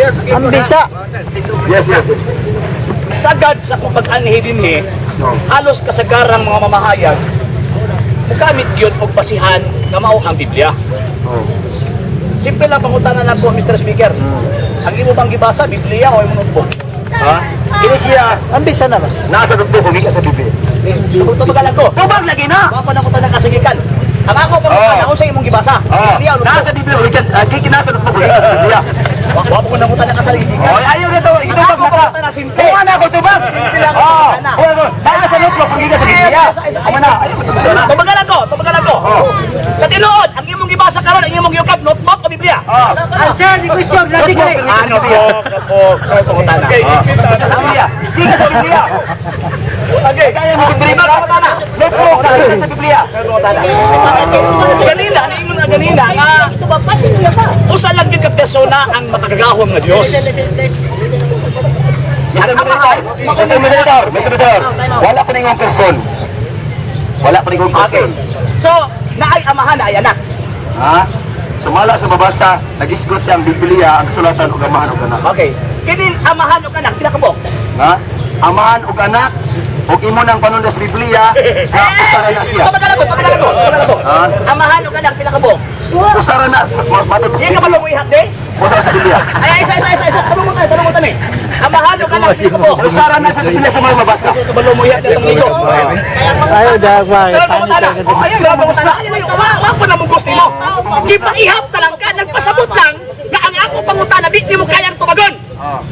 Ang bisa. Yes. Sagad sa akong pag-anhi dinhi, halos kasagarang mga mamahayag mugamit gyud og basihan nga mao ang Biblia. Simple lang pangutana lang ko, Mr. Speaker. Ang imo bang gibasa, Biblia o imong notebook? Ha? Kini siya Ang bisa na ba? nasa notebook kung gikan sa Biblia. Tubagal lang ko. Tubag lagi na. Wa pa na ko tanang kasigikan. Ang ako pangutana, unsa imong gibasa? Oh. Biblia o notebook? Nasa Biblia gikan gikan nasa notebook gikan sa Biblia. Wa pa ko na ko tanang kasaligikan. Oh, ayaw na to, itubag Ako na ka. pangutana simple. Kuha na ako tubag. Simple lang Oh, pangutana. kuha na. Nasa notebook kung gikan sa Biblia. Amo na, ayaw mo na. Tumagalan ko, tumagalan ko. Oh. Sa tinuod, ang imong gibasa karon, ang imong giyukab, notebook o Biblia? Oh. Answer the question. Lagi kay. Ah, notebook, notebook. Sa pangutana. Gikan sa Biblia. Gikan sa Biblia. Okay. Kaya mo Biblia. Lima pangutana. Notebook gikan sa Biblia. Sa pangutana. Ganina, niingon nga ganina nga usa lang gyud ka persona ang makagagahom nga Dios. Mr. Moderator, Mr. Moderator, Mr. Moderator, wala pa ningong person. Wala pa ningong Okay. person. So, naay amahan, naay anak. Ha? Sumala sa babasa, nagisgot ang Biblia ang kasulatan og amahan og anak. Okay. Kining amahan ug anak pila ka buok? Ha? Amahan og anak og imo nang panunda sa Biblia, nga usara na siya. Tumagalan ko, tumagalan ko, tumagalan ko. Ha? Amahan ug anak pila ka buok? Usara na sa matod sa Di ka Biblia. ba mo de? Usara sa Biblia. Ay, isa, isa, isa, isa. Tanong mo tayo, tanong mo tayo. Amahan ug anak pila ka buok? Usara na siya sa Biblia sa mga mabasa. Kabalo mo ihat ng ligo. Ayaw dagwa. Sarap mo tana. Ayun, sarap mo tana. Wa ko na mo gusto mo. Gipaihap ta lang ka, nagpasabot lang na ang ako pangutana di di mo kayang tumagon.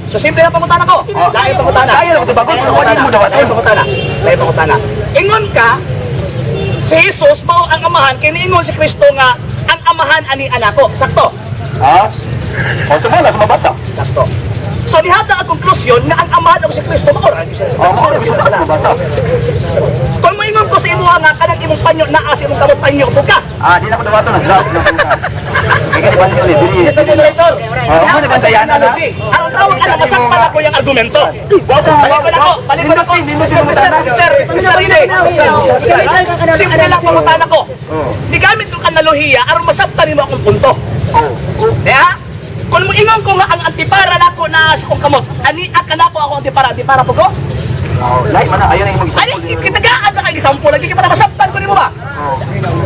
So simple lang pangutana ko. Lain pangutana. Kaya ako tubagon, pero wala mo dawaton. Lain pangutana. Lain pangutana. Ingon ka si Jesus mao ang amahan kay niingon si Kristo nga ang amahan ani anako. Sakto. Ha? O sumala sa mabasa. Sakto. So nihatag ang konklusyon nga ang amahan og si Kristo mao ra gyud siya. O mao ra sumala sa mabasa. Kung moingon ko sa imuha nga kanang imong panyo naa sa imong kamot panyo po ka. Ah, di na ko dawaton ang draft. Kaya di ba ni dili? Mr. Moderator. Oh, mo na bantayan na. Ang tawag ano, masakpan ako yung argumento. Balik ko, balik ko ako. Mr. Mr. Mr. Mr. Rene. Simple lang pangutana ko. Gigamit ko analohiya aron masabtan nimo akong punto. Kaya, kung moingon ko nga ang antipara nako na sa akong kamot, ani ka nako ako antipara, antipara po ko? Oh, lahi man na ayon ang imong Ay, example. kitagaan na kay example lagi para masabtan ko nimo ba?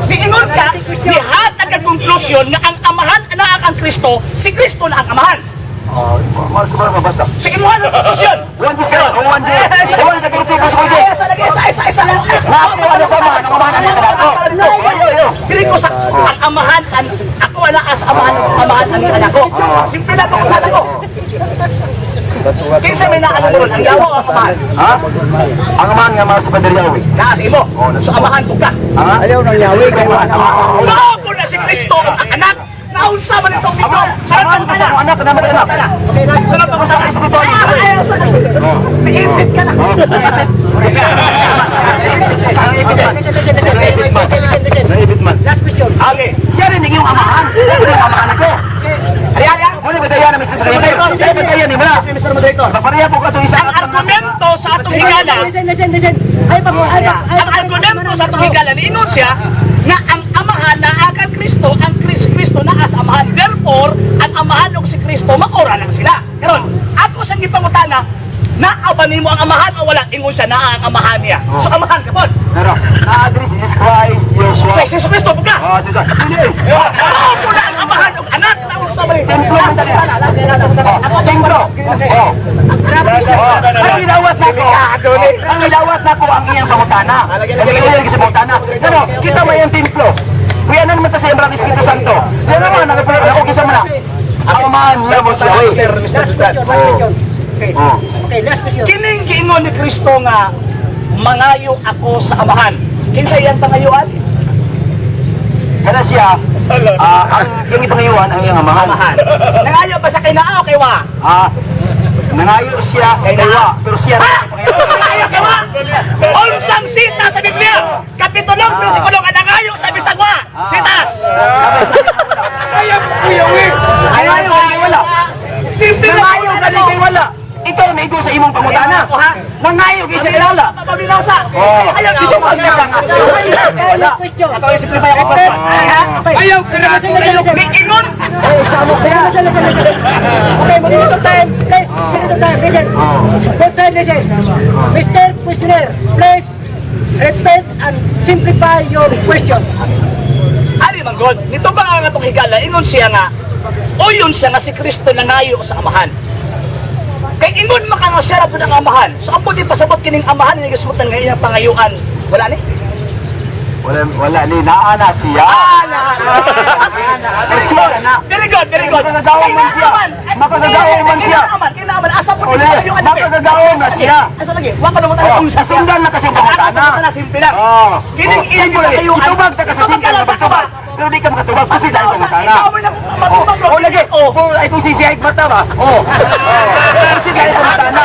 Niingon ka, nihatag ang konklusyon nga ang amahan na ang Kristo, si Kristo na ang amahan. Oh, mao sa mabasa. Sa imuha ng konklusyon. One Diyos ka, one Diyos. One ka kirti ko sa Diyos. Isa lagi, isa, isa, isa. Nako ano sa amahan, ang amahan ang kanako. Ayo, ayo. Dili ko sa ang amahan an ako ana as amahan ang amahan ang anak ko. Simple lang ako anak ko. Kinsa may naano mo ron, ang yawa o ang amahan? Ha? Ang amahan nga mga sa Padre Yahweh. Naa sa imo. So amahan ko ka. Ha? Ayaw nang yawi kay Mao ko na si Kristo ang anak. Naunsa man itong bigyo. Sunod Amahan pa ko sa anak, anak, anak. Sunod pa sa Espiritu. Ayaw sa Naipit ka na. Ang ipit man. Naipit man. Naipit man. Last question. Okay. Siya rin yung amahan. Siya rin yung amahan ako. Ari, ari, ari. Muna ba tayo na Mr. Moderator? Siya ba tayo ni mo? Mr. Moderator. Papareha po ka itong isa. Ang argumento sa atong higala, Listen, listen, listen. Ay pa ay pa. ang argumento sa atong higala niingon siya nga ang amahan na akan Kristo, ang Kristo naa sa amahan. Therefore, ang amahan ug si Kristo maora lang sila. Karon, ako sa gipangutana, naa ba nimo ang amahan o wala? Ingon siya naa ang amahan niya. So amahan ka pod. Pero, na-address si Jesus Christ, Joshua. Sa Jesus Kristo pud ka. Oh, Jesus. Hindi. Mao po na ang amahan ug anak na unsa man ito. Templo man tali. Oh, templo. Oh. Oh, ang gidawat nako. Ang gidawat nako ang iyang pangutana. Ang iyang sa pangutana. Pero kita may ang templo. Kuya nan man ta sa iyang Espiritu Santo. Yan naman ako kisa man na. Ang amahan niya mo sa Mr. Mr. Last question, last question. Okay. Oh. Okay, last question. Kining giingon ni Kristo nga mangayo ako sa amahan. Kinsa iyang pangayuan? Kana siya, ang iyang ipangayuan ang iyang amahan. Amahan. Nangayo ba sa kay naa o kay wa? Ah, nangayo siya Kay kay wa, pero siya Ha? rin ang ipangayuan. Nangayo kay wa? Unsang sita sa Biblia? Kapitulo bersikulo nga nangayo sa bisag wa. Sitas. Nangayo kay wala. Simple lang. Nangayo gani kay wala. Ikaw na maigo sa imong pangutana. Ako, ha? Nangayo gyud sa ilala. Paminaw sa. Oh. Ayaw, Isumbag na ka nga. Wala. Question. Ako yung simplify ako. Ay, ha? Ayaw ka na. Ni ingon. Oh, samo kaya. Listen, listen, listen. Okay, minute of time. Please, minute of time. Listen. Both sides, listen. Mr. Questioner, please repeat and simplify your question. Ali man God, nito ba nga atong higala ingon siya nga uyon siya nga si Kristo nangayo sa amahan. Kay ingon maka nga siya ra pud ang amahan. So ang di pasabot kining amahan nga gisgutan nga iyang pangayuan. Wala ni? Wala, wala ni naa na siya. Ah, na. Siya na. Very good, very good. Makakagawa man siya. Makakagawa man siya. Kinaaman, asa po Uli, makakagawa na siya. Asa lagi? Wa ka naman Oh, sundan na kasi ang pangutana. Ang simple lang. Oh. Kining Oh, iyang simple lang. gipangayuan. Itubag ta ka sa Itubag simple ka lang na sa pagtubag. Pero di ka makatubag kasi dahil pangutana. Ikaw mo na matubag. Oh, lagi. Oh, ay kung sisihag mata ba? Oh. Oh. Proceed lang pangutana.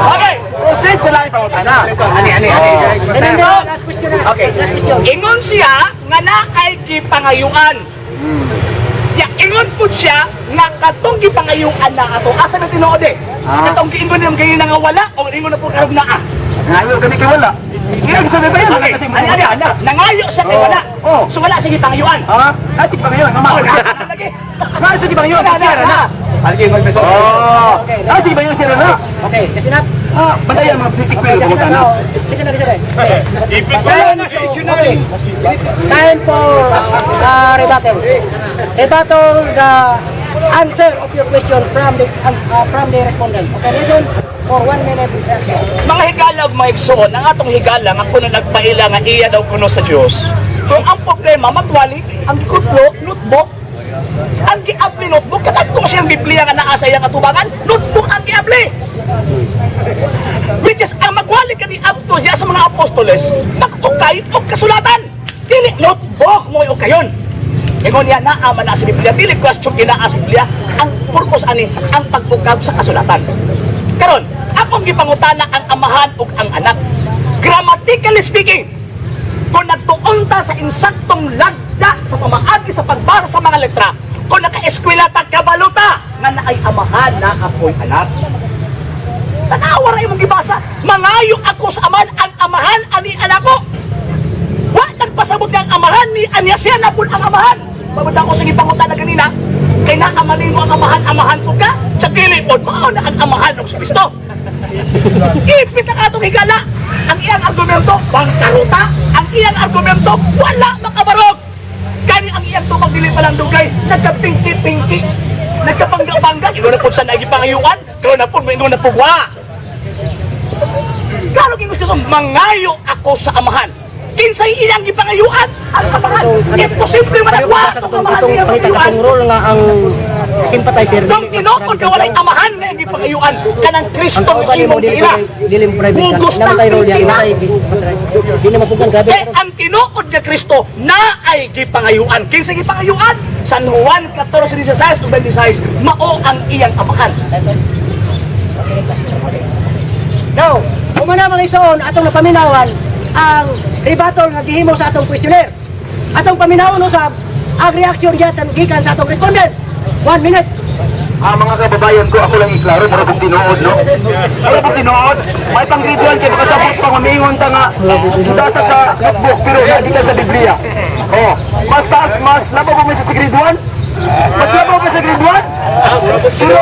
Okay. Proceed sa lang pangutana. Ani, ani, ani. And then, So, last question na. okay. Last question. Ingon siya nga naay gipangayuan. Ya, ingon po siya nga katong gipangayuan na ato. Asa na tinuod eh? Ah. Katong giingon niyang kayo na nga wala o ingon na po karon naa. Ngayo kami kay wala. Iyang sabi ba yun? Wala Okay. kasi Ani, ani, pangutana. nangayo siya kay Oh. wala. Oh. So wala siya gipangayuan. Ha? Ah, sige pa ngayon. Mama. Oh, na, lagi. Ah, sige pa ngayon. Kasi na. Oh. Ah, sige pa ngayon sira na. Okay, kasi na. Ah, bantayan mga politik pero Kasi na. pangutana. Kasi na, kasi na. Time, okay. Time for rebuttal. Rebuttal the answer of your question from the respondent. Okay, listen for 1 minute reaction. Mga higala ug mga igsoon, ang atong higala nga kuno nagpaila nga iya daw kuno sa Dios. Kung ang problema magwali, ang gikutlo notebook. Ang giabli notebook kadto siyang Biblia nga naa sa iyang atubangan, notebook ang giabli. Which is ang magwali kani abto siya sa mga apostoles, mag-ukay og kasulatan. Dili notebook mo ukayon. Ingon niya naa man na sa Biblia, dili question kinaa sa Biblia. Ang purpose ani ang pag-ukab sa kasulatan. Karon, akong gipangutana ang amahan ug ang anak. Grammatically speaking, kung nagtuon ta sa insaktong lagda sa pamaagi sa pagbasa sa mga letra, kung naka-eskwela ta, kabalo ta, nga naay amahan na ako'y anak. Tanawa ra imong gibasa, mangayo ako sa amahan, ang amahan ani anak ko. Wa nagpasabot nga ang amahan ni anya siya na pud ang amahan. Pabot ako sa gipangutana ganina, kay naamanin mo ang amahan, amahan ko ka, sa dili pod mao na ang amahan og si Kristo. Ipit ang atong higala. Ang iyang argumento, bangkaruta. Ang iyang argumento, wala makabarog. Kani ang iyang tubag dili pa lang dugay, nagkapingki-pingki, nagkabangga-bangga, ingon na po sa nagipangayuan, karon na po, ingon na po, wa. Klaro kay gusto mangayo ako sa amahan. Kinsay iyang gipangayuan ang amahan. Imposible man ang wa Sa ang katong amahan katong iyang pangita pangayuan. katong role nga ang sympathizer. Kung tinuod ka walay amahan nga iyang gipangayuan kanang Ang Kristo kauban mo imong dili ila. dili mo private ka. Hugos Namatay ng role yan, tina. namatay. Dili mo pugan grabe. Kay ang tinuod nga Kristo na ay gipangayuan. Kinsa gipangayuan? San Juan 14:16 to 26, mao ang iyang amahan. Now, umana mga igsoon atong napaminawan ang rebuttal nga gihimo sa atong questionnaire. Atong paminawon usab ang reaksyon gikan gikan sa atong respondent. 1 minute. Ah, mga kababayan ko, ako lang iklaro, mura kong tinuod, no? Mura kong tinuod. May pang grade 1 kay makasabot pa kumingon ta nga gibasa sa notebook pero gikan sa Biblia. Oh, mas taas, mas labaw ba sa grade 1? Mas labaw ba sa grade 1? Pero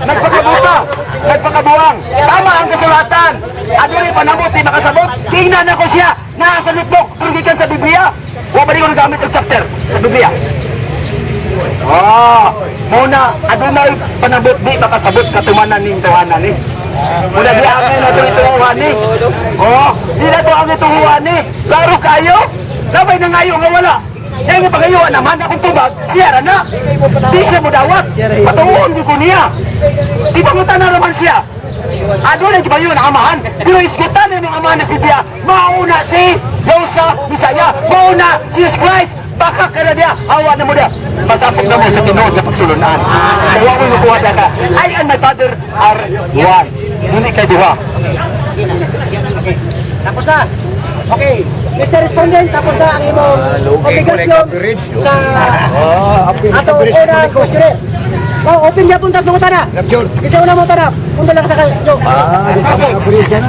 nagpakabuta, nagpakabuang. Tama ang kasulatan. Adunay panamot di makasabot. Tingnan ako siya, naa sa notebook pero gikan sa Biblia. Wa ba di ko nagamit og chapter sa Biblia? Ah, muna adunay panabot di makasabot katumanan ning tuhanan ni. Muna di angay na to ituhan ni. Oh, di na to ang ituhan ni. Klaro kayo? Labay na ngayo nga wala. Kaya nga pagayuan naman akong tubag, siya ra na. Di siya mo dawat. Patuon gyud ko niya. Di pangutana naman siya. Adunay gibayo ang amahan. Pero isgutan na imong amahan sa Biblia. Mauna si Rosa Bisaya. Mauna Jesus Christ. Baka ka na niya, awa na mo niya. Masapok na mo sa tinuod na pagtulunan. Kaya mo makuha na ka. I and my Father are one. Hindi kay duha. Tapos na. Okay. Mr. Respondent, tapos na ang imong obligasyon sa atong unang questionnaire. Oh, open gyapon tas mangutana. Kasi una mangutana, punta lang sa kayo.